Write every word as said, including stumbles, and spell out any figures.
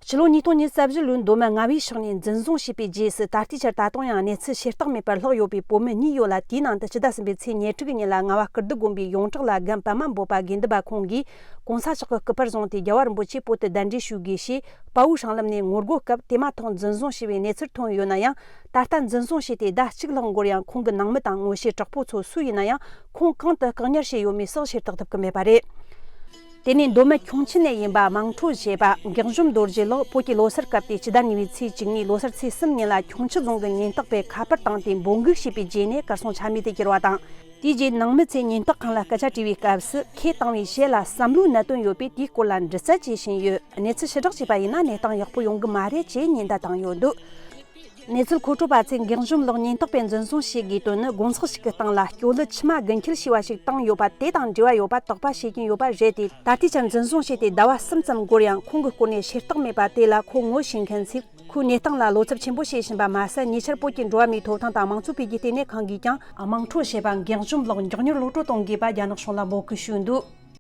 ཕྱི་ལོ་ཉིས་སྟོང་ཉི་ཤུ་རྩ་བཞི་ལོའི་མདོ་སྨད་རྔ་བའི་ཕྱག་ནས་འཛིན་བཟུང་བྱས་པའི་རྗེས་སུ། ད་ལྟའི་ཆར་ད་དུང་ཡང་གནས་ཚུལ་ཤེས་རྟོགས་མེད་པར་ལྷག་ཡོད་པའི་བོད་མི་གཉིས་ཡོད་ལ། དེའི་ནང་དུ་ཕྱི་ཟླ་གསུམ་པའི་ཚེས་ཉེར་དྲུག་གི་ཉིན་ལ་རྔ་བ་ཀིརྟི་དགོན་པའི་ཡོངས་གྲགས་ལ་རྒན་པདྨ་འབོད་པ་དགེ་འདུན་པ་ཁོང་གིས་གོང་ས་མཆོག་གི་སྐུ་པར་བཟུང་སྟེ་རྒྱལ་བ་རིན་པོ་ཆེ་བོད་དུ་གདན་འདྲེན་ཞུ་དགོས་ཞེས་དཔའ་བོའི་སྲང་ལམ་ནས་ངོ་རྒོལ་སྐབས། དེ་མ་ཐག་འཛིན་བཟུང་བྱས་པའི་གནས་ཚུལ་ཐོན་ཡོད་ན་ཡང་། ད་ལྟ་འཛིན་བཟུང་བྱས་ཏེ་ཟླ་གཅིག་ལྷག་འགོར་ཡང་། ཁོང་གི་ནང་མི་དང་ངོ་ཤེས་གྲོགས་པོ་ཚོ་སུ་ཡིན་ན་ཡང་། ཁོང་གང་དུ་བཀག་ཉར་བྱས་ཡོད་མེད་སོགས་ཤེས་རྟོགས་ཐུབ་ཀྱི་མེད་པ་རེད། དེ་ནས་མདོ་སྨད་ཁྱུང་ཆུ་ནས་ཡིན་པ་དམངས་ཁྲོད་བཞད་པ་འགེག་བཅོམ་རྡོ་རྗེ་ལགས། བོད་ཀྱི་ལོ་སར་སྐབས་ཏེ་སྤྱི་ཟླ་གཉིས་པའི་ཚེས་བཅུ་གཉིས་ལོ་སར་ཚེས་གསུམ་ཉིན་ལ་ཁྱུང་ཆུ་རྫོང་གི་ཉེན་རྟོག་པས་ཁ་པར་བཏང་སྟེ་འབོད་འགུག་བྱས་པའི་རྗེས་ནས་གར་སོང་ཆ་མེད་དུ་གྱུར་བ་དང་། དེའི་རྗེས་ནང་མི་ཚོས་ཉེན་རྟོག་ཁང་ལ་སྐད་ཆ་དྲིས་པའི་སྐབས་སུ། ཁོས་བཏང་བའི་གཞས་ལ་བསམ་བློའི་གནད་དོན་ཡོད་པས། དེའི་སྐོར་ལ་འདྲི་རྩད་བྱེད་བཞིན་ཡོད། གནས་ཚུལ་ཕྱིར་བསྒྲགས་བྱས་པ་ཡིན་ན་གནས་སྟངས་ཡག་པོ་ཡོང་གི་མ་རེད་ཅེས་ཉེན་བརྡ་བཏང་ཡོད་འདུག་གནས་ཚུལ་མཁོ་སྤྲོད་པ་ཚོས་འགེག་བཅོམ་ལགས་ཉེན་རྟོག་པས་འཛིན་བཟུང་བྱེད་དགོས་དོན་ནི། དགོང་ཚོགས་ཤིག་གི་སྟེང་ལ་སྐྱོ་ལུད་མཆི་མ་དགུན་འཁྱེར་ཞེས་པ་ཞིག་བཏང་ཡོད་པ་དེ་དང་འབྲེལ་བ་ཡོད་པ་དོགས་པ་བྱེད་ཀྱིན་ཡོད་པ་རེད་དེ། ད་ལྟའི་ཆར་འཛིན་བཟུང་བྱས་ཏེ་ཟླ་བ་གསུམ་ཙམ་འགོར་ཡང་། ཁོང་གི་སྐོར་ནས་ཤེས་རྟོགས་མེད་པ་དེ་ལ་ཁོ་ངོ་ཤེས་མཁན་ཚོས་ཁོའི་གནས་སྟངས་ལ་བློ་འཚབ་ཆེན་པོ་བྱེད་བཞིན་པ་མ་ཟད། ཉེ་ཆར་བོད་ཀྱི་འགྲོ་བ་མིའི་ཐོབ་ཐང་དང་དམངས་གཙོ་འཕེལ་རྒྱས་ལྟེ་གནས་ཁང་གིས་ཀྱང་། དམངས་ཁྲོད་བྱས་པ་འགེག་བཅོམ་ལགས་མགྱོགས་མྱུར་གློད་གྲོལ་གཏོང་དགོས་པ་རྒྱ་ནག་གཞུང་ལ་འབོད་སྐུལ་ཞུས་འདུག